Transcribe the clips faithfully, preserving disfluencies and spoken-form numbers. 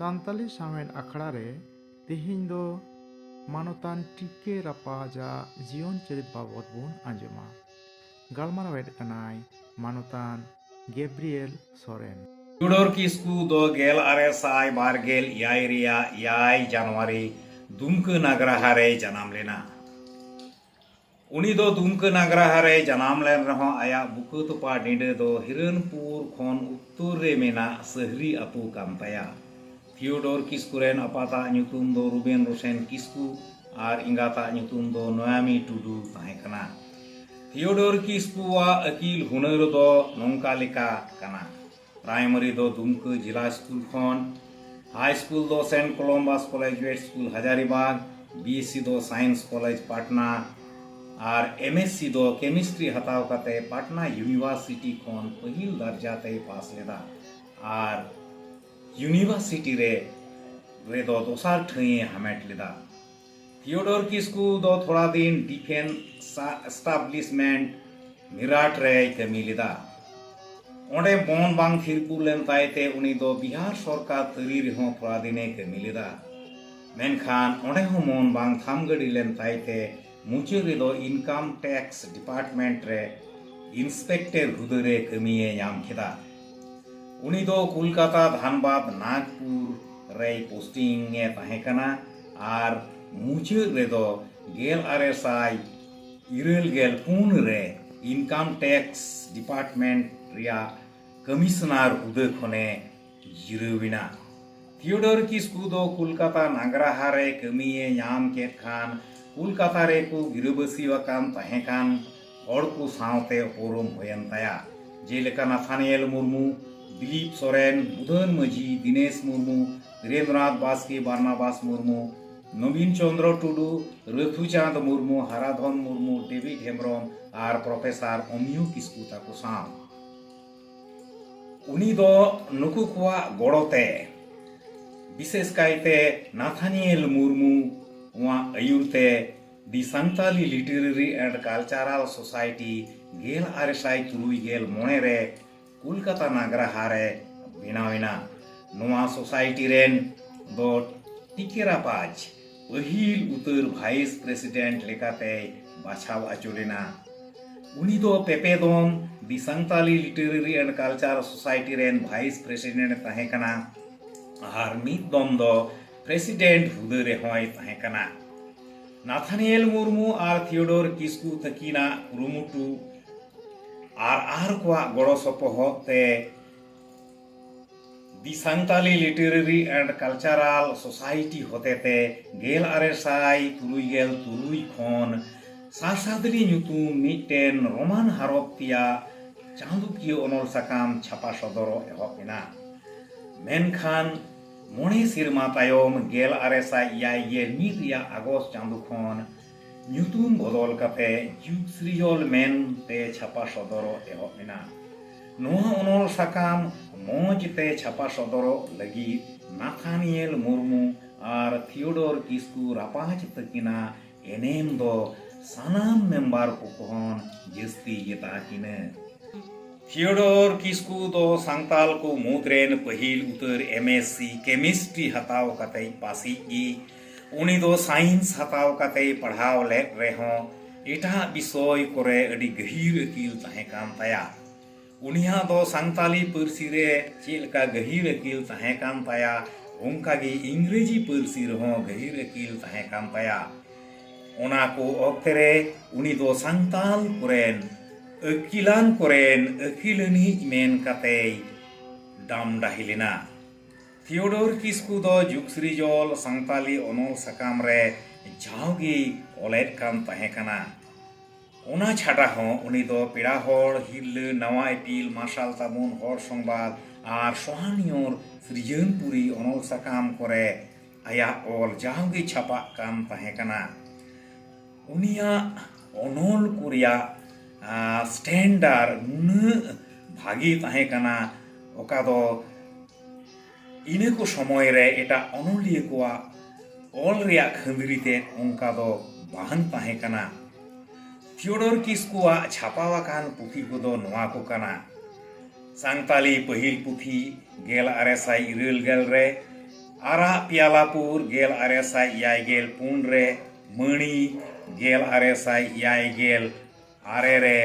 ᱥᱟᱱᱛᱟᱞᱤ ᱥᱟᱶᱦᱮᱫ ᱟᱠᱷᱲᱟ ᱨᱮ ᱛᱮᱦᱮᱧ ᱫᱚ ᱢᱟᱱᱚᱛᱟᱱ ᱴᱤ ᱠᱮ ᱨᱟᱯᱟᱡᱟᱜ ᱡᱤᱭᱚᱱ ᱪᱚᱨᱤᱛ ᱵᱟᱵᱚᱛ ᱵᱚᱱ ᱟᱸᱡᱚᱢᱟ᱾ ᱜᱟᱞᱢᱟᱨᱟᱣᱮᱫ ᱠᱟᱱᱟᱭ ᱢᱟᱱᱚᱛᱟᱱ ᱜᱮᱵᱨᱤᱭᱮᱞ ᱥᱚᱨᱮᱱ᱾ ᱴᱤᱭᱳᱰᱚᱨ ᱠᱤᱥᱠᱩ ᱫᱚ ᱜᱮᱞ ᱟᱨᱮ ᱥᱟᱭ ᱵᱟᱨ ᱜᱮᱞ ᱮᱭᱟᱭ ᱨᱮᱭᱟᱜ ᱮᱭᱟᱭ ᱡᱟᱱᱩᱣᱟᱨᱤ ᱫᱩᱢᱠᱟᱹ ᱱᱟᱜᱽᱨᱟᱦᱟ ᱨᱮᱭ ᱡᱟᱱᱟᱢ ᱞᱮᱱᱟ᱾ ᱩᱱᱤ ᱫᱚ ᱫᱩᱢᱠᱟᱹ ᱱᱟᱜᱽᱨᱟᱦᱟ ᱨᱮᱭ ᱡᱟᱱᱟᱢ ᱞᱮᱱ ᱨᱮᱦᱚᱸ, ᱟᱭᱟᱜ ᱵᱩᱠᱟᱹ ᱛᱚᱯᱟ ᱰᱤᱸᱰᱟᱹ ᱫᱚ ᱦᱤᱨᱟᱹᱱᱯᱩᱨ ᱠᱷᱚᱱ ᱩᱛᱛᱚᱨ ᱨᱮ ᱢᱮᱱᱟᱜ ᱥᱟᱹᱦᱨᱤ ᱟᱹᱛᱩ ᱠᱟᱱ ᱛᱟᱭᱟ᱾ ᱛᱷᱤᱭᱳᱰᱚᱨ ᱠᱤᱥᱠᱩ ᱨᱮᱱ ᱟᱯᱟᱛᱟᱜ ᱧᱩᱛᱩᱢ ᱫᱚ ᱨᱩᱵᱮᱱ ᱨᱳᱥᱮᱱ ᱠᱤᱥᱠᱩ ᱟᱨ ᱮᱸᱜᱟᱛᱟᱜ ᱧᱩᱛᱩᱢ ᱫᱚ ᱱᱚᱭᱟᱢᱤ ᱴᱩᱰᱩ ᱛᱟᱦᱮᱸ ᱠᱟᱱᱟ᱾ ᱛᱷᱤᱭᱳᱰᱚᱨ ᱠᱤᱥᱠᱩᱣᱟᱜ ᱟᱹᱠᱤᱞ ᱦᱩᱱᱟᱹᱨ ᱫᱚ ᱱᱚᱝᱠᱟ ᱞᱮᱠᱟ ᱠᱟᱱᱟ: ᱯᱨᱟᱭᱢᱟᱨᱤ ᱫᱚ ᱫᱩᱢᱠᱟᱹ ᱡᱮᱞᱟ ᱥᱠᱩᱞ ᱠᱷᱚᱱ, ᱦᱟᱭ ᱥᱠᱩᱞ ᱫᱚ saint Columbus college grade school ᱦᱟᱡᱟᱨᱤᱵᱟᱜᱽ, ᱵᱤ ᱮᱥ ᱥᱤ ᱫᱚ ᱥᱟᱭᱮᱱᱥ ᱠᱚᱞᱮᱡᱽ ᱯᱟᱴᱱᱟ ᱟᱨ ᱮᱢ ᱮᱥ ᱥᱤ ᱫᱚ ᱠᱮᱢᱤᱥᱴᱨᱤ ᱦᱟᱛᱟᱣ ᱠᱟᱛᱮ ᱯᱟᱴᱱᱟ ᱤᱭᱩᱱᱤᱵᱷᱟᱨᱥᱤᱴᱤ ᱠᱷᱚᱱ ᱯᱟᱹᱦᱤᱞ ᱫᱟᱨᱡᱟ ᱛᱮᱭ ᱯᱟᱥ ᱞᱮᱫᱟ ᱟᱨ ᱤᱭᱩᱱᱤᱵᱷᱟᱨᱥᱤᱴᱤ ᱨᱮ, ᱨᱮᱫᱚ ᱫᱚᱥᱟᱨ ᱴᱷᱟᱹᱭᱮ ᱦᱟᱢᱮᱴ ᱞᱮᱫᱟ᱾ ᱛᱷᱤᱭᱳᱰᱚᱨ ᱠᱤᱥᱠᱩ ᱫᱚ ᱛᱷᱚᱲᱟ ᱫᱤᱱ ᱰᱤᱯᱷᱮᱱᱥ ᱮᱥᱴᱟᱵᱞᱤᱥᱢᱮᱱᱴ ᱢᱤᱨᱟᱴ ᱨᱮᱭ ᱠᱟᱹᱢᱤ ᱞᱮᱫᱟ᱾ ᱚᱸᱰᱮ ᱢᱚᱱ ᱵᱟᱝ ᱛᱷᱤᱨ ᱯᱩᱨ ᱞᱮᱱ ᱛᱟᱭ ᱛᱮ ᱩᱱᱤ ᱫᱚ ᱵᱤᱦᱟᱨ ᱥᱚᱨᱠᱟᱨ ᱛᱟᱹᱨᱤ ᱨᱮᱦᱚᱸ ᱛᱷᱚᱲᱟ ᱫᱤᱱᱮ ᱠᱟᱹᱢᱤ ᱞᱮᱫᱟ᱾ ᱢᱮᱱᱠᱷᱟᱱ ᱚᱸᱰᱮ ᱦᱚᱸ ᱢᱚᱱ ᱵᱟᱝ ᱛᱷᱟᱢ ᱜᱟᱹᱰᱤ ᱞᱮᱱ ᱛᱟᱭ ᱛᱮ ᱢᱩᱪᱟᱹᱫ ᱨᱮᱫᱚ ᱤᱱᱠᱟᱢ ᱴᱮᱠᱥ ᱰᱤᱯᱟᱨᱴᱢᱮᱱᱴ ᱨᱮ ᱤᱱᱥᱯᱮᱠᱴᱚᱨ ᱦᱩᱫᱟᱹ ᱨᱮ ᱠᱟᱹᱢᱤᱭᱮ ᱧᱟᱢ ᱠᱮᱫᱟ᱾ ᱩᱱᱤ ᱫᱚ ᱠᱳᱞᱠᱟᱛᱟ, ᱫᱷᱟᱱᱵᱟᱫᱽ, ᱱᱟᱜᱽᱯᱩᱨ ᱨᱮᱭ ᱯᱳᱥᱴᱤᱝ ᱮ ᱛᱟᱦᱮᱸ ᱠᱟᱱᱟ ᱟᱨ ᱢᱩᱪᱟᱹᱫ ᱨᱮᱫᱚ ᱜᱮᱞ ᱟᱨᱮ ᱥᱟᱭ ᱤᱨᱟᱹᱞ ᱜᱮᱞ ᱯᱩᱱ ᱨᱮ ᱤᱱᱠᱟᱢ ᱴᱮᱠᱥ ᱰᱤᱯᱟᱨᱴᱢᱮᱱᱴ ᱨᱮᱭᱟᱜ ᱠᱚᱢᱤᱥᱚᱱᱟᱨ ᱦᱩᱫᱟᱹ ᱠᱷᱚᱱᱮ ᱡᱤᱨᱟᱹᱣ ᱮᱱᱟ᱾ ᱛᱷᱤᱭᱳᱰᱚᱨ ᱠᱤᱥᱠᱩ ᱫᱚ ᱠᱳᱞᱠᱟᱛᱟ ᱱᱟᱜᱽᱨᱟᱦᱟ ᱨᱮ ᱠᱟᱹᱢᱤᱭᱮ ᱧᱟᱢ ᱠᱮᱫ ᱠᱷᱟᱱ, ᱠᱳᱞᱠᱟᱛᱟ ᱨᱮᱠᱚ ᱜᱤᱨᱟᱹᱵᱟᱹᱥᱤ ᱟᱠᱟᱱ ᱛᱟᱦᱮᱸ ᱠᱟᱱ ᱦᱚᱲ ᱠᱚ ᱥᱟᱶᱛᱮ ᱩᱯᱨᱩᱢ ᱦᱩᱭᱮᱱ ᱛᱟᱭᱟ, ᱡᱮᱞᱮᱠᱟ ᱱᱟᱛᱷᱟᱱᱤᱭᱮᱞ ᱢᱩᱨᱢᱩ, ᱫᱤᱞᱤᱯ ᱥᱚᱨᱮᱱ, ᱵᱩᱫᱷᱟᱹᱱ ᱢᱟᱹᱡᱷᱤ, ᱫᱤᱱᱮᱥ ᱢᱩᱨᱢᱩ, ᱫᱷᱤᱨᱮᱱᱫᱨᱚᱱᱟᱛᱷ ᱵᱟᱥᱠᱮ, ᱵᱟᱨᱱᱟᱵᱟᱥ ᱢᱩᱨᱢᱩ, ᱱᱚᱵᱤᱱ ᱪᱚᱸᱫᱽᱨᱚ ᱴᱩᱰᱩ, ᱨᱟᱹᱛᱷᱩᱪᱟᱸᱫᱽ ᱢᱩᱨᱢᱩ, ᱦᱟᱨᱟᱫᱷᱚᱱ ᱢᱩᱨᱢᱩ, ᱰᱮᱵᱷᱤᱰ ᱦᱮᱢᱵᱨᱚᱢ ᱟᱨ ᱯᱨᱚᱯᱷᱮᱥᱚᱨ ᱚᱢᱤᱭᱚ ᱠᱤᱥᱠᱩ ᱛᱟᱠᱚ ᱥᱟᱶ᱾ ᱩᱱᱤ ᱫᱚ ᱱᱩᱠᱩ ᱠᱚᱣᱟᱜ ᱜᱚᱲᱚ ᱛᱮ, ᱵᱤᱥᱮᱥ ᱠᱟᱭᱛᱮ ᱱᱟᱛᱷᱟᱱᱤᱭᱮᱞ ᱢᱩᱨᱢᱩᱣᱟᱜ ᱟᱹᱭᱩᱨ ᱛᱮ, The Santali Literary and Cultural Society ᱜᱮᱞ ᱟᱨᱮ ᱥᱟᱭ ᱛᱩᱨᱩᱭ ᱜᱮᱞ ᱢᱚᱬᱮ ᱨᱮ ᱠᱳᱞᱠᱟᱛᱟ ᱱᱟᱜᱽᱨᱟᱦᱟ ᱨᱮ ᱵᱮᱱᱟᱣ ᱮᱱᱟ᱾ ᱱᱚᱣᱟ ᱥᱳᱥᱟᱭᱴᱤ ᱨᱮᱱ ᱫᱚ ᱴᱤᱠᱮ ᱨᱟᱯᱟᱡᱽ ᱯᱟᱹᱦᱤᱞ ᱩᱛᱟᱹᱨ ᱵᱷᱟᱭᱤᱥ ᱯᱨᱮᱥᱤᱰᱮᱱᱴ ᱞᱮᱠᱟᱛᱮᱭ ᱵᱟᱪᱷᱟᱣ ᱟᱹᱪᱩ ᱞᱮᱱᱟ᱾ ᱩᱱᱤ ᱫᱚ ᱯᱮᱯᱮ ᱫᱚᱢ ᱫᱤ ᱥᱟᱱᱛᱟᱞᱤ ᱞᱤᱴᱟᱨᱮᱨᱤ ᱮᱱᱰ ᱠᱟᱞᱪᱟᱨ ᱥᱳᱥᱟᱭᱴᱤ ᱨᱮᱱ ᱵᱷᱟᱭᱤᱥ ᱯᱨᱮᱥᱤᱰᱮᱱᱴ ᱮ ᱛᱟᱦᱮᱸ ᱠᱟᱱᱟ ᱟᱨ ᱢᱤᱫ ᱫᱚᱢ ᱫᱚ ᱯᱨᱮᱥᱤᱰᱮᱱᱴ ᱦᱩᱫᱟᱹ ᱨᱮᱦᱚᱸᱭ ᱛᱟᱦᱮᱸ ᱠᱟᱱᱟ᱾ ᱱᱟᱛᱷᱟᱱᱤᱭᱮᱞ ᱢᱩᱨᱢᱩ ᱟᱨ ᱛᱷᱤᱭᱳᱰᱳᱨ ᱠᱤᱥᱠᱩ ᱛᱟᱹᱠᱤᱱᱟᱜ ᱠᱩᱨᱩᱢᱩᱴᱩ ᱟᱨ ᱟᱨ ᱠᱚᱣᱟᱜ ᱜᱚᱲᱚ ᱥᱚᱯᱚᱦᱚᱫ ᱛᱮ ᱫᱤ ᱥᱟᱱᱛᱟᱞᱤ ᱞᱤᱴᱟᱨᱮᱨᱤ ᱮᱱᱰ ᱠᱟᱞᱪᱟᱨᱟᱞ ᱥᱳᱥᱟᱭᱴᱤ ᱦᱚᱛᱮᱛᱮ ᱜᱮᱞ ᱟᱨᱮ ᱥᱟᱭ ᱛᱩᱨᱩᱭ ᱜᱮᱞ ᱛᱩᱨᱩᱭ ᱠᱷᱚᱱ ᱥᱟᱥᱟᱫᱽᱞᱤ ᱧᱩᱛᱩᱢ ᱢᱤᱫᱴᱮᱱ ᱨᱳᱢᱟᱱ ᱦᱟᱨᱚᱯ ᱛᱮᱭᱟᱜ ᱪᱟᱸᱫᱚᱠᱤᱭᱟᱹ ᱚᱱᱚᱞ ᱥᱟᱠᱟᱢ ᱪᱷᱟᱯᱟ ᱥᱚᱫᱚᱨᱚᱜ ᱮᱦᱚᱵ ᱮᱱᱟ᱾ ᱢᱮᱱᱠᱷᱟᱱ ᱢᱚᱬᱮ ᱥᱮᱨᱢᱟ ᱛᱟᱭᱚᱢ ᱜᱮᱞ ᱟᱨᱮ ᱥᱟᱭ ᱮᱭᱟᱭ ᱜᱮᱞ ᱢᱤᱫ ᱨᱮᱭᱟᱜ ᱟᱜᱚᱥᱴ ᱪᱟᱸᱫᱚ ᱠᱷᱚᱱ ᱧᱩᱛᱩᱢ ᱵᱚᱫᱚᱞ ᱠᱟᱛᱮ ᱡᱩᱜᱽ ᱥᱨᱤᱡᱚᱞ ᱢᱮᱱᱛᱮ ᱪᱷᱟᱯᱟ ᱥᱚᱫᱚᱨᱚᱜ ᱮᱦᱚᱵ ᱮᱱᱟ᱾ ᱱᱚᱣᱟ ᱚᱱᱚᱞ ᱥᱟᱠᱟᱢ ᱢᱚᱡᱽ ᱛᱮ ᱪᱷᱟᱯᱟ ᱥᱚᱫᱚᱨᱚᱜ ᱞᱟᱹᱜᱤᱫ ᱱᱟᱛᱷᱟᱱᱤᱭᱮᱞ ᱢᱩᱨᱢᱩ ᱟᱨ ᱛᱷᱤᱭᱳᱰᱳᱨ ᱠᱤᱥᱠᱩ ᱨᱟᱯᱟᱡᱽ ᱛᱟᱹᱠᱤᱱᱟᱜ ᱮᱱᱮᱢ ᱫᱚ ᱥᱟᱱᱟᱢ ᱢᱮᱢᱵᱟᱨ ᱠᱚ ᱠᱷᱚᱱ ᱡᱟᱹᱥᱛᱤ ᱜᱮᱛᱟ ᱠᱤᱱᱟᱹ᱾ ᱛᱷᱤᱭᱳᱰᱳᱨ ᱠᱤᱥᱠᱩ ᱫᱚ ᱥᱟᱱᱛᱟᱞ ᱠᱚ ᱢᱩᱫᱽ ᱨᱮᱱ ᱯᱟᱹᱦᱤᱞ ᱩᱛᱟᱹᱨ ᱮᱢ ᱮᱥ ᱥᱤ ᱠᱮᱢᱤᱥᱴᱨᱤ ᱦᱟᱛᱟᱣ ᱠᱟᱛᱮᱭ ᱯᱟᱥᱤᱡ ᱜᱮ᱾ ᱩᱱᱤ ᱫᱚ ᱥᱟᱭᱮᱱᱥ ᱦᱟᱛᱟᱣ ᱠᱟᱛᱮᱭ ᱯᱟᱲᱦᱟᱣ ᱞᱮᱫ ᱨᱮᱦᱚᱸ ᱮᱴᱟᱜ ᱵᱤᱥᱚᱭ ᱠᱚᱨᱮ ᱟᱹᱰᱤ ᱜᱟᱹᱦᱤᱨ ᱟᱹᱠᱤᱞ ᱛᱟᱦᱮᱸ ᱠᱟᱱ ᱛᱟᱭᱟ᱾ ᱩᱱᱤᱭᱟᱜ ᱫᱚ ᱥᱟᱱᱛᱟᱞᱤ ᱯᱟᱹᱨᱥᱤ ᱨᱮ ᱪᱮᱫ ᱞᱮᱠᱟ ᱜᱟᱹᱦᱤᱨ ᱟᱹᱠᱤᱞ ᱛᱟᱦᱮᱸ ᱠᱟᱱ ᱛᱟᱭᱟ, ᱚᱱᱠᱟᱜᱮ ᱤᱝᱨᱮᱡᱤ ᱯᱟᱹᱨᱥᱤ ᱨᱮᱦᱚᱸ ᱜᱟᱹᱦᱤᱨ ᱟᱹᱠᱤᱞ ᱛᱟᱦᱮᱸ ᱠᱟᱱ ᱛᱟᱭᱟ᱾ ᱚᱱᱟ ᱠᱚ ᱚᱠᱛᱮ ᱨᱮ ᱩᱱᱤ ᱫᱚ ᱥᱟᱱᱛᱟᱞ ᱠᱚᱨᱮᱱ ᱟᱹᱠᱤᱞᱟᱱ ᱠᱚᱨᱮᱱ ᱟᱹᱠᱤᱞᱟᱹᱱᱤᱡ ᱢᱮᱱ ᱠᱟᱛᱮᱭ ᱰᱟᱢᱰᱟᱦᱤ ᱞᱮᱱᱟ᱾ ᱛᱷᱤᱭᱳᱰᱳᱨ ᱠᱤᱥᱠᱩ ᱫᱚ ᱡᱩᱜᱽ ᱥᱨᱤᱡᱚᱞ ᱥᱟᱱᱛᱟᱞᱤ ᱚᱱᱚᱞ ᱥᱟᱠᱟᱢ ᱨᱮ ᱡᱟᱣᱜᱮᱭ ᱚᱞᱮᱫ ᱠᱟᱱ ᱛᱟᱦᱮᱸ ᱠᱟᱱᱟ᱾ ᱚᱱᱟ ᱪᱷᱟᱰᱟ ᱦᱚᱸ ᱩᱱᱤ ᱫᱚ ᱯᱮᱲᱟ ᱦᱚᱲ, ᱦᱤᱨᱞᱟᱹ, ᱱᱟᱣᱟ ᱤᱯᱤᱞ, ᱢᱟᱨᱥᱟᱞ ᱛᱟᱵᱚᱱ, ᱦᱚᱲ ᱥᱚᱝᱵᱟᱫ ᱟᱨ ᱥᱚᱦᱟᱱᱤᱭᱚᱨ ᱥᱤᱨᱡᱟᱹᱱᱯᱩᱨᱤ ᱚᱱᱚᱞ ᱥᱟᱠᱟᱢ ᱠᱚᱨᱮ ᱟᱭᱟᱜ ᱚᱞ ᱡᱟᱣᱜᱮ ᱪᱷᱟᱯᱟᱜ ᱠᱟᱱ ᱛᱟᱦᱮᱸ ᱠᱟᱱᱟ᱾ ᱩᱱᱤᱭᱟᱜ ᱚᱱᱚᱞ ᱠᱚ ᱨᱮᱭᱟᱜ ᱥᱴᱮᱱᱰᱟᱨᱰ ᱱᱩᱱᱟᱹᱜ ᱵᱷᱟᱜᱮ ᱛᱟᱦᱮᱸ ᱠᱟᱱᱟ, ᱚᱠᱟ ᱫᱚ ᱤᱱᱟᱹ ᱠᱚ ᱥᱚᱢᱚᱭ ᱨᱮ ᱮᱴᱟᱜ ᱚᱱᱚᱞᱤᱭᱟᱹ ᱠᱚᱣᱟᱜ ᱚᱞ ᱨᱮᱭᱟᱜ ᱠᱷᱟᱹᱱᱫᱽᱨᱤ ᱛᱮ ᱚᱱᱠᱟ ᱫᱚ ᱵᱟᱝ ᱛᱟᱦᱮᱸ ᱠᱟᱱᱟ᱾ ᱛᱷᱤᱭᱳᱰᱳᱨ ᱠᱤᱥᱠᱩᱣᱟᱜ ᱪᱷᱟᱯᱟᱣ ᱟᱠᱟᱱ ᱯᱩᱛᱷᱤ ᱠᱚᱫᱚ ᱱᱚᱣᱟ ᱠᱚ ᱠᱟᱱᱟ: ᱥᱟᱱᱛᱟᱞᱤ ᱯᱟᱹᱦᱤᱞ ᱯᱩᱛᱷᱤ ᱜᱮᱞ ᱟᱨᱮ ᱥᱟᱭ ᱤᱨᱟᱹᱞ ᱜᱮᱞ ᱨᱮ, ᱟᱨᱟᱜ ᱯᱤᱭᱟᱞᱟᱯᱩᱨ ᱜᱮᱞ ᱟᱨᱮ ᱥᱟᱭ ᱮᱭᱟᱭ ᱜᱮᱞ ᱯᱩᱱ ᱨᱮ, ᱢᱟᱹᱬᱤ ᱜᱮᱞ ᱟᱨᱮ ᱥᱟᱭ ᱮᱭᱟᱭ ᱜᱮᱞ ᱟᱨᱮ ᱨᱮ,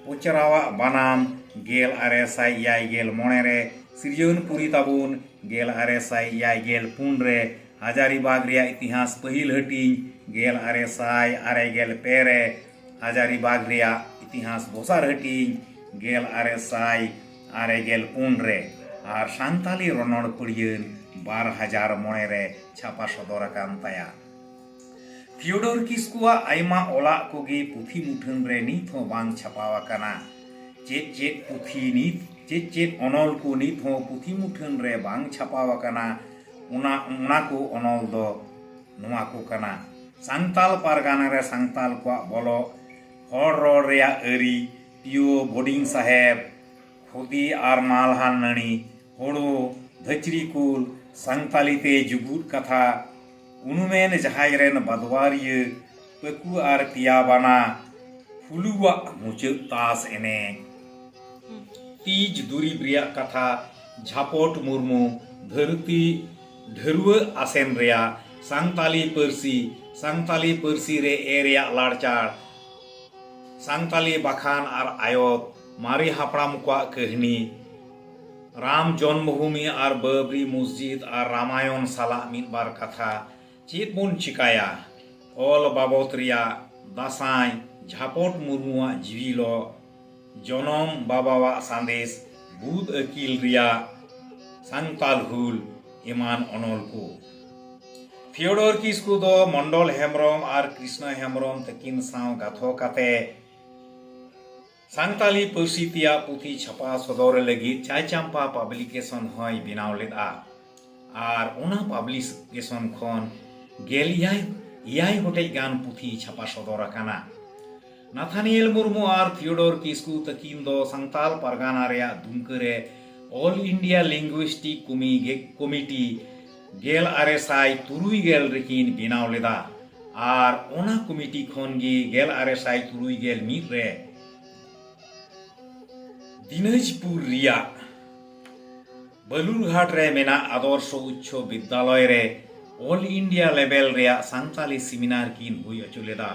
ᱯᱚᱪᱨᱟᱣᱟᱜ ᱵᱟᱱᱟᱢ ᱜᱮᱞ ᱟᱨᱮ ᱥᱟᱭ ᱮᱭᱟᱭ ᱜᱮᱞ ᱢᱚᱬᱮ ᱨᱮ, ᱥᱤᱨᱡᱚᱱ ᱯᱩᱨᱤ ᱛᱟᱵᱚᱱ ᱜᱮᱞ ᱟᱨᱮ ᱥᱟᱭ ᱮᱭᱟᱭ ᱜᱮᱞ ᱯᱩᱱ ᱨᱮ, ᱦᱟᱡᱟᱨᱤᱵᱟᱜᱽ ᱨᱮᱭᱟᱜ ᱤᱛᱤᱦᱟᱥ ᱯᱟᱹᱦᱤᱞ ᱦᱟᱹᱴᱤᱧ ᱜᱮᱞ ᱟᱨᱮ ᱥᱟᱭ ᱟᱨᱮ ᱜᱮᱞ ᱯᱮ ᱨᱮ, ᱦᱟᱡᱟᱨᱤᱵᱟᱜᱽ ᱨᱮᱭᱟᱜ ᱤᱛᱤᱦᱟᱥ ᱫᱚᱥᱟᱨ ᱦᱟᱹᱴᱤᱧ ᱜᱮᱞ ᱟᱨᱮ ᱥᱟᱭ ᱟᱨᱮ ᱜᱮᱞ ᱯᱩᱱ ᱨᱮ, ᱟᱨ ᱥᱟᱱᱛᱟᱞᱤ ᱨᱚᱱᱚᱲ ᱯᱟᱹᱲᱭᱟᱹᱱ ᱵᱟᱨ ᱦᱟᱡᱟᱨ ᱢᱚᱬᱮ ᱨᱮ ᱪᱷᱟᱯᱟ ᱥᱚᱫᱚᱨ ᱟᱠᱟᱱ ᱛᱟᱭᱟ᱾ ᱛᱷᱤᱭᱳᱰᱳᱨ ᱠᱤᱥᱠᱩᱣᱟᱜ ᱟᱭᱢᱟ ᱚᱞᱟᱜ ᱠᱚᱜᱮ ᱯᱩᱛᱷᱤ ᱢᱩᱴᱷᱟᱹᱱ ᱨᱮ ᱱᱤᱛ ᱦᱚᱸ ᱵᱟᱝ ᱪᱷᱟᱯᱟᱣ ᱟᱠᱟᱱᱟ᱾ ᱪᱮᱫ ᱪᱮᱫ ᱯᱩᱛᱷᱤ ᱱᱤᱛ, ᱪᱮᱫ ᱪᱮᱫ ᱚᱱᱚᱞ ᱠᱚ ᱱᱤᱛ ᱦᱚᱸ ᱯᱩᱛᱷᱤ ᱢᱩᱴᱷᱟᱹᱱ ᱨᱮ ᱵᱟᱝ ᱪᱷᱟᱯᱟᱣ ᱟᱠᱟᱱᱟ, ᱚᱱᱟ, ᱚᱱᱟ ᱠᱚ ᱚᱱᱚᱞ ᱫᱚ ᱱᱚᱣᱟ ᱠᱚ ᱠᱟᱱᱟ: ᱥᱟᱱᱛᱟᱞ ᱯᱟᱨᱜᱟᱱᱟ ᱨᱮ ᱥᱟᱱᱛᱟᱞ ᱠᱚᱣᱟᱜ ᱵᱚᱞᱚᱜ, ᱦᱚᱲ ᱨᱚᱲ ᱨᱮᱭᱟᱜ ᱟᱹᱨᱤ, ᱯᱤᱭᱳ ᱵᱳᱨᱰᱤᱝ ᱥᱟᱦᱮᱵᱽ, ᱠᱷᱚᱫᱤ ᱟᱨ ᱢᱟᱞᱦᱟᱱ ᱱᱟᱹᱲᱤ, ᱦᱳᱲᱳ, ᱫᱷᱟᱹᱪᱨᱤ ᱠᱩᱞ, ᱥᱟᱱᱛᱟᱞᱤ ᱛᱮ ᱡᱩᱜᱩᱫ ᱠᱟᱛᱷᱟ, ᱩᱱᱩᱢᱮᱱ ᱡᱟᱦᱟᱸᱭ ᱨᱮᱱ ᱵᱟᱫᱣᱟᱨᱤᱭᱟᱹ, ᱯᱟᱹᱠᱩ ᱟᱨ ᱯᱤᱭᱟ ᱵᱟᱱᱟ, ᱯᱷᱩᱞᱩᱣᱟᱜ ᱢᱩᱪᱟᱹᱫ ᱛᱟᱥ ᱮᱱᱮᱡ, ᱛᱤᱡ ᱫᱩᱨᱤᱵ ᱨᱮᱭᱟᱜ ᱠᱟᱛᱷᱟ, ᱡᱷᱟᱯᱚᱴ ᱢᱩᱨᱢᱩ, ᱫᱷᱟᱹᱨᱛᱤ ᱰᱷᱟᱹᱨᱣᱟᱹᱜ ᱟᱥᱮᱱ ᱨᱮᱭᱟᱜ, ᱥᱟᱱᱛᱟᱞᱤ ᱯᱟᱹᱨᱥᱤ, ᱥᱟᱱᱛᱟᱞᱤ ᱯᱟᱹᱨᱥᱤ ᱨᱮ ᱮ ᱨᱮᱭᱟᱜ ᱞᱟᱲᱪᱟᱲ, ᱥᱟᱱᱛᱟᱞᱤ ᱵᱟᱠᱷᱟᱱ ᱟᱨ ᱟᱭᱚᱛ, ᱢᱟᱨᱮ ᱦᱟᱯᱲᱟᱢ ᱠᱚᱣᱟᱜ ᱠᱟᱹᱦᱱᱤ, ᱨᱟᱢ ᱡᱚᱱᱢᱚᱵᱷᱩᱢᱤ ᱟᱨ ᱵᱟᱵᱨᱤ ᱢᱚᱥᱡᱤᱫ ᱟᱨ ᱨᱟᱢᱟᱭᱚᱱ ᱥᱟᱞᱟᱜ ᱢᱤᱫ ᱵᱟᱨ ᱠᱟᱛᱷᱟ, ᱪᱮᱫ ᱵᱚᱱ ᱪᱤᱠᱟᱭᱟ, ᱚᱞ ᱵᱟᱵᱚᱛ ᱨᱮᱭᱟᱜ, ᱫᱟᱸᱥᱟᱭ, ᱡᱷᱟᱯᱚᱴ ᱢᱩᱨᱢᱩᱣᱟᱜ ᱡᱤᱣᱤ ᱞᱚ, ᱡᱚᱱᱚᱢ ᱵᱟᱵᱟᱣᱟᱜ ᱥᱟᱸᱫᱮᱥ, ᱵᱩᱫ ᱟᱹᱠᱤᱞ ᱨᱮᱭᱟᱜ, ᱥᱟᱱᱛᱟᱞ ᱦᱩᱞ ᱮᱢᱟᱱ ᱚᱱᱚᱞ ᱠᱚ᱾ ᱛᱷᱤᱭᱳᱰᱳᱨ ᱠᱤᱥᱠᱩ ᱫᱚ ᱢᱚᱱᱰᱚᱞ ᱦᱮᱢᱵᱨᱚᱢ ᱟᱨ ᱠᱨᱤᱥᱱᱚ ᱦᱮᱢᱵᱨᱚᱢ ᱛᱟᱹᱠᱤᱱ ᱥᱟᱶ ᱜᱟᱛᱷᱚ ᱠᱟᱛᱮ ᱥᱟᱱᱛᱟᱞᱤ ᱯᱟᱹᱨᱥᱤ ᱛᱮᱭᱟᱜ ᱯᱩᱛᱷᱤ ᱪᱷᱟᱯᱟ ᱥᱚᱫᱚᱨ ᱞᱟᱹᱜᱤᱫ ᱪᱟᱭᱪᱟᱢᱯᱟ ᱯᱟᱵᱽᱞᱤᱠᱮᱥᱚᱱ ᱦᱚᱸᱭ ᱵᱮᱱᱟᱣ ᱞᱮᱫᱼᱟ᱾ ᱟᱨ ᱚᱱᱟ ᱯᱟᱵᱽᱞᱤᱠᱮᱥᱚᱱ ᱠᱷᱚᱱ ᱜᱮᱞ ᱮᱭᱟᱭ, ᱮᱭᱟᱭ ᱜᱚᱴᱮᱡ ᱜᱟᱱ ᱯᱩᱛᱷᱤ ᱪᱷᱟᱯᱟ ᱥᱚᱫᱚᱨ ᱟᱠᱟᱱᱟ᱾ ᱱᱟᱛᱷᱟᱱᱤᱭᱮᱞ ᱢᱩᱨᱢᱩ ᱟᱨ ᱛᱷᱤᱭᱳᱰᱳᱨ ᱠᱤᱥᱠᱩ ᱛᱟᱹᱠᱤᱱ ᱫᱚ ᱥᱟᱱᱛᱟᱞ ᱯᱟᱨᱜᱟᱱᱟ ᱨᱮᱭᱟᱜ ᱫᱩᱢᱠᱟᱹ ᱨᱮ All India Linguistic Commi-, Committee ᱜᱮᱞ ᱟᱨᱮ ᱥᱟᱭ ᱛᱩᱨᱩᱭ ᱜᱮᱞ ᱨᱮᱠᱤᱱ ᱵᱮᱱᱟᱣ ᱞᱮᱫᱟ᱾ ᱟᱨ ᱚᱱᱟ ᱠᱚᱢᱤᱴᱤ ᱠᱷᱚᱱ ᱜᱮ ᱜᱮᱞ ᱟᱨᱮ ᱥᱟᱭ ᱛᱩᱨᱩᱭ ᱜᱮᱞ ᱢᱤᱫ ᱨᱮ ᱫᱤᱱᱟᱡᱽᱯᱩᱨ ᱨᱮᱭᱟᱜ ᱵᱟᱞᱩᱨᱜᱷᱟᱴ ᱨᱮ ᱢᱮᱱᱟᱜ ᱟᱫᱚᱨᱥᱚ ᱩᱪᱪᱚ ᱵᱤᱫᱽᱫᱟᱞᱚᱭ ᱨᱮ ᱚᱞ ᱤᱱᱰᱤᱭᱟ ᱞᱮᱵᱮᱞ ᱨᱮᱭᱟᱜ ᱥᱟᱱᱛᱟᱞᱤ ᱥᱮᱢᱤᱱᱟᱨ ᱠᱤᱱ ᱦᱩᱭ ᱦᱚᱪᱚ ᱞᱮᱫᱟ᱾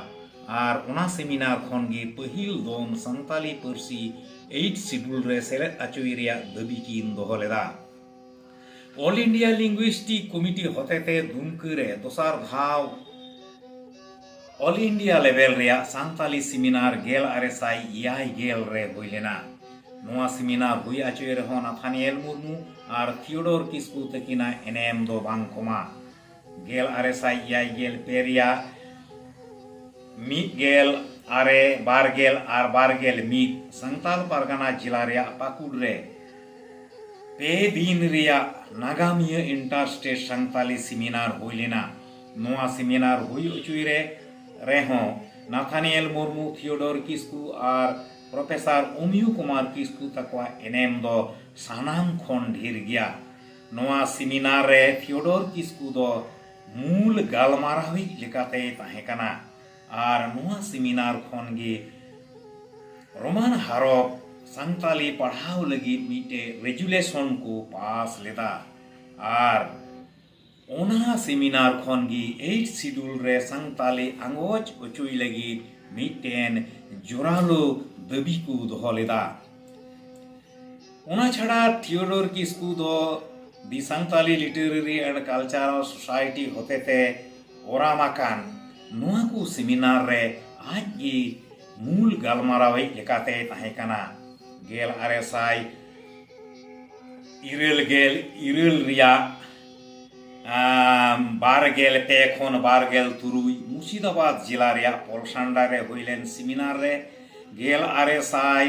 ᱟᱨ ᱚᱱᱟ ᱥᱮᱢᱤᱱᱟᱨ ᱠᱷᱚᱱ ᱜᱮ ᱯᱟᱹᱦᱤᱞ ᱫᱚᱢ ᱥᱟᱱᱛᱟᱞᱤ ᱯᱟᱹᱨᱥᱤ ᱮᱭᱤᱴ ᱥᱤᱰᱩᱞ ᱨᱮ ᱥᱮᱞᱮᱫ ᱦᱚᱪᱚᱭ ᱨᱮᱭᱟᱜ ᱫᱟᱹᱵᱤ ᱠᱤᱱ ᱫᱚᱦᱚ ᱞᱮᱫᱟ᱾ ᱚᱞ ᱤᱱᱰᱤᱭᱟ ᱞᱤᱝᱜᱩᱭᱤᱥᱴᱤᱠ ᱠᱚᱢᱤᱴᱤ ᱦᱚᱛᱮᱛᱮ ᱫᱩᱢᱠᱟᱹ ᱨᱮ ᱫᱚᱥᱟᱨ ᱫᱷᱟᱣ ᱚᱞ ᱤᱱᱰᱤᱭᱟ ᱞᱮᱵᱮᱞ ᱨᱮᱭᱟᱜ ᱥᱟᱱᱛᱟᱞᱤ ᱥᱮᱢᱤᱱᱟᱨ ᱜᱮᱞ ᱟᱨᱮ ᱥᱟᱭ ᱮᱭᱟᱭ ᱜᱮᱞ ᱨᱮ ᱦᱩᱭ ᱞᱮᱱᱟ᱾ ᱱᱚᱣᱟ ᱥᱮᱢᱤᱱᱟᱨ ᱦᱩᱭ ᱦᱚᱪᱚᱭ ᱨᱮᱦᱚᱸ ᱱᱟᱛᱷᱟᱱᱤᱭᱮᱞ ᱢᱩᱨᱢᱩ ᱟᱨ ᱛᱷᱤᱭᱳᱰᱳᱨ ᱠᱤᱥᱠᱩ ᱛᱟᱹᱠᱤᱱᱟᱜ ᱮᱱᱮᱢ ᱫᱚ ᱵᱟᱝ ᱠᱚᱢᱟ᱾ ᱜᱮᱞ ᱟᱨᱮ ᱥᱟᱭ ᱮᱭᱟᱭ ᱜᱮᱞ ᱯᱮ ᱨᱮᱭᱟᱜ ᱢᱤᱫ ᱜᱮᱞ ᱟᱨᱮ, ᱵᱟᱨ ᱜᱮᱞ ᱟᱨ ᱵᱟᱨ ᱜᱮᱞ ᱢᱤᱫ ᱥᱟᱱᱛᱟᱞ ᱯᱟᱨᱜᱟᱱᱟ ᱡᱮᱞᱟ ᱨᱮᱭᱟᱜ ᱯᱟᱹᱠᱩᱲ ᱨᱮ ᱯᱮ ᱫᱤᱱ ᱨᱮᱭᱟᱜ ᱱᱟᱜᱟᱢᱤᱭᱟᱹ ᱤᱱᱴᱟᱨ ᱥᱴᱮᱴ ᱥᱟᱱᱛᱟᱞᱤ ᱥᱮᱢᱤᱱᱟᱨ ᱦᱩᱭ ᱞᱮᱱᱟ᱾ ᱱᱚᱣᱟ ᱥᱮᱢᱤᱱᱟᱨ ᱦᱩᱭ ᱦᱚᱪᱚᱭ ᱨᱮ ᱨᱮᱦᱚᱸ ᱱᱟᱛᱷᱟᱱᱤᱭᱮᱞ ᱢᱩᱨᱢᱩ, ᱛᱷᱤᱭᱳᱰᱳᱨ ᱠᱤᱥᱠᱩ ᱟᱨ ᱯᱨᱚᱯᱷᱮᱥᱚᱨ ᱚᱢᱤᱭᱩ ᱠᱩᱢᱟᱨ ᱠᱤᱥᱠᱩ ᱛᱟᱠᱚᱣᱟᱜ ᱮᱱᱮᱢ ᱫᱚ ᱥᱟᱱᱟᱢ ᱠᱷᱚᱱ ᱰᱷᱮᱨ ᱜᱮᱭᱟ᱾ ᱱᱚᱣᱟ ᱥᱮᱢᱤᱱᱟᱨ ᱨᱮ ᱛᱷᱤᱭᱳᱰᱳᱨ ᱠᱤᱥᱠᱩ ᱫᱚ ᱢᱩᱞ ᱜᱟᱞᱢᱟᱨᱟᱣᱤᱡ ᱞᱮᱠᱟᱛᱮᱭ ᱛᱟᱦᱮᱸ ᱠᱟᱱᱟ ᱟᱨ ᱱᱚᱣᱟ ᱥᱮᱢᱤᱱᱟᱨ ᱠᱷᱚᱱ ᱜᱮ ᱨᱳᱢᱟᱱ ᱦᱚᱨᱚᱯ ᱥᱟᱱᱛᱟᱞᱤ ᱯᱟᱲᱦᱟᱣ ᱞᱟᱹᱜᱤᱫ ᱢᱤᱫᱴᱮᱡ ᱨᱮᱡᱩᱞᱮᱥᱚᱱ ᱠᱚ ᱯᱟᱥ ᱞᱮᱫᱟ᱾ ᱟᱨ ᱚᱱᱟ ᱥᱮᱢᱤᱱᱟᱨ ᱠᱷᱚᱱ ᱜᱮ ᱮᱭᱤᱴ ᱥᱤᱰᱩᱞ ᱨᱮ ᱥᱟᱱᱛᱟᱞᱤ ᱟᱸᱜᱚᱪ ᱦᱚᱪᱚᱭ ᱞᱟᱹᱜᱤᱫ ᱢᱤᱫᱴᱮᱱ ᱡᱳᱨᱟᱞᱳ ᱫᱟᱹᱵᱤ ᱠᱚ ᱫᱚᱦᱚ ᱞᱮᱫᱟ᱾ ᱚᱱᱟ ᱪᱷᱟᱲᱟ ᱛᱷᱤᱭᱳᱰᱳᱨ ᱠᱤᱥᱠᱩ ᱫᱚ The Santali Literary and Cultural Society ᱦᱚᱛᱮᱛᱮ ᱚᱨᱟᱢ ᱟᱠᱟᱱ ᱱᱚᱣᱟ ᱠᱚ ᱥᱮᱢᱤᱱᱟᱨ ᱨᱮ ᱟᱡ ᱜᱮ ᱢᱩᱞ ᱜᱟᱞᱢᱟᱨᱟᱣᱤᱡ ᱞᱮᱠᱟᱛᱮᱭ ᱛᱟᱦᱮᱸ ᱠᱟᱱᱟ᱾ ᱜᱮᱞ ᱟᱨᱮ ᱥᱟᱭ ᱤᱨᱟᱹᱞ ᱜᱮᱞ ᱤᱨᱟᱹᱞ ᱨᱮᱭᱟᱜ ᱟᱢ, ᱵᱟᱨ ᱜᱮᱞ ᱯᱮ ᱠᱷᱚᱱ ᱵᱟᱨ ᱜᱮᱞ ᱛᱩᱨᱩᱭ ᱢᱩᱨᱥᱤᱫᱟᱵᱟᱫᱽ ᱡᱮᱞᱟ ᱨᱮᱭᱟᱜ ᱯᱚᱞᱥᱟᱱᱰᱟ ᱨᱮ ᱦᱩᱭ ᱞᱮᱱ ᱥᱮᱢᱤᱱᱟᱨ ᱨᱮ ᱜᱮᱞ ᱟᱨᱮ ᱥᱟᱭ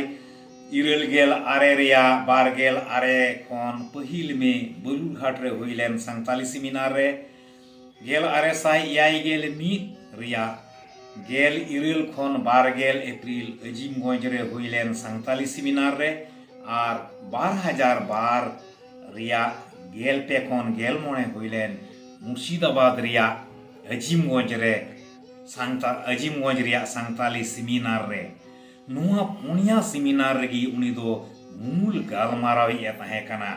ᱤᱨᱟᱹᱞ ᱜᱮᱞ ᱟᱨᱮ ᱨᱮᱭᱟᱜ ᱵᱟᱨ ᱜᱮᱞ ᱟᱨᱮ ᱠᱷᱚᱱ ᱯᱟᱹᱦᱤᱞ ᱢᱮ ᱵᱟᱞᱩᱨᱜᱷᱟᱴ ᱨᱮ ᱦᱩᱭ ᱞᱮᱱ ᱥᱟᱱᱛᱟᱞᱤ ᱥᱮᱢᱤᱱᱟᱨ ᱨᱮ ᱜᱮᱞ ᱟᱨᱮ ᱥᱟᱭ ᱮᱭᱟᱭ ᱜᱮᱞ ᱢᱤᱫ ᱨᱮᱭᱟᱜ ᱜᱮᱞ ᱤᱨᱟᱹᱞ ᱠᱷᱚᱱ ᱵᱟᱨ ᱜᱮᱞ ᱮᱯᱨᱤᱞ ᱟᱡᱤᱢᱜᱚᱸᱡᱽ ᱨᱮ ᱦᱩᱭ ᱞᱮᱱ ᱥᱟᱱᱛᱟᱞᱤ ᱥᱮᱢᱤᱱᱟᱨ ᱨᱮ ᱟᱨ ᱵᱟᱨ ᱦᱟᱡᱟᱨ ᱵᱟᱨ ᱨᱮᱭᱟᱜ ᱜᱮᱞ ᱯᱮ ᱠᱷᱚᱱ ᱜᱮᱞ ᱢᱚᱬᱮ ᱦᱩᱭ ᱞᱮᱱ ᱢᱩᱨᱥᱤᱫᱟᱵᱟᱫᱽ ᱨᱮᱭᱟᱜ ᱟᱡᱤᱢᱜᱚᱸᱡᱽ ᱨᱮ ᱥᱟᱱᱛᱟ-, ᱟᱡᱤᱢᱜᱚᱸᱡᱽ ᱨᱮᱭᱟᱜ ᱥᱟᱱᱛᱟᱞᱤ ᱥᱮᱢᱤᱱᱟᱨ ᱨᱮ᱾ ᱱᱚᱣᱟ ᱯᱩᱱᱭᱟ ᱥᱮᱢᱤᱱᱟᱨ ᱨᱮᱜᱮ ᱩᱱᱤ ᱫᱚ ᱢᱩᱞ ᱜᱟᱞᱢᱟᱨᱟᱣᱤᱡ ᱮ ᱛᱟᱦᱮᱸ ᱠᱟᱱᱟ᱾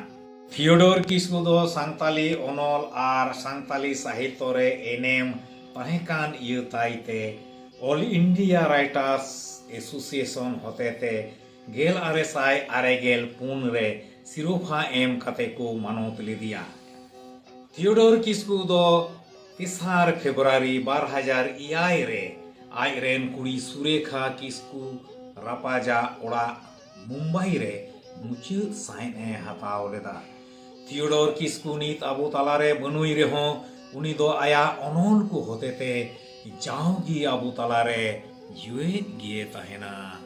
ᱛᱷᱤᱭᱳᱰᱳᱨ ᱠᱤᱥᱠᱩ ᱫᱚ ᱥᱟᱱᱛᱟᱞᱤ ᱚᱱᱚᱞ ᱟᱨ ᱥᱟᱱᱛᱟᱞᱤ ᱥᱟᱦᱤᱛᱛᱚ ᱨᱮ ᱮᱱᱮᱢ ᱛᱟᱦᱮᱸ ᱠᱟᱱ ᱤᱭᱟᱹ ᱛᱟᱭ ᱛᱮ All India Writers Association ᱦᱚᱛᱮᱛᱮ ᱜᱮᱞ ᱟᱨᱮ ᱥᱟᱭ ᱟᱨᱮ ᱜᱮᱞ ᱯᱩᱱ ᱨᱮ ᱥᱤᱨᱳᱯᱷᱟ ᱮᱢ ᱠᱟᱛᱮ ᱠᱚ ᱢᱟᱱᱚᱛ ᱞᱮᱫᱮᱭᱟ᱾ ᱛᱷᱤᱭᱳᱰᱳᱨ ᱠᱤᱥᱠᱩ ᱫᱚ ᱛᱮᱥᱟᱨ ᱯᱷᱮᱵᱨᱩᱣᱟᱨᱤ ᱵᱟᱨ ᱦᱟᱡᱟᱨ ᱮᱭᱟᱭ ᱨᱮ ᱟᱡ ᱨᱮᱱ ᱠᱩᱲᱤ ᱥᱩᱨᱮᱠᱷᱟ ᱠᱤᱥᱠᱩ ᱨᱟᱯᱟᱡᱟᱜ ᱚᱲᱟᱜ ᱢᱩᱢᱵᱟᱭ ᱨᱮ ᱢᱩᱪᱟᱹᱫ ᱥᱟᱸᱦᱮᱫ ᱮ ᱦᱟᱛᱟᱣ ᱞᱮᱫᱟ᱾ ᱛᱷᱤᱭᱳᱰᱳᱨ ᱠᱤᱥᱠᱩ ᱱᱤᱛ ᱟᱵᱚ ᱛᱟᱞᱟᱨᱮ ᱵᱟᱹᱱᱩᱭ ᱨᱮᱦᱚᱸ, ᱩᱱᱤ ᱫᱚ ᱟᱭᱟᱜ ᱚᱱᱚᱞ ᱠᱚ ᱦᱚᱛᱮᱛᱮ ᱡᱟᱣᱜᱮ ᱟᱵᱚ ᱛᱟᱞᱟᱨᱮ ᱡᱤᱣᱮᱫ ᱜᱮ ᱛᱟᱦᱮᱱᱟ᱾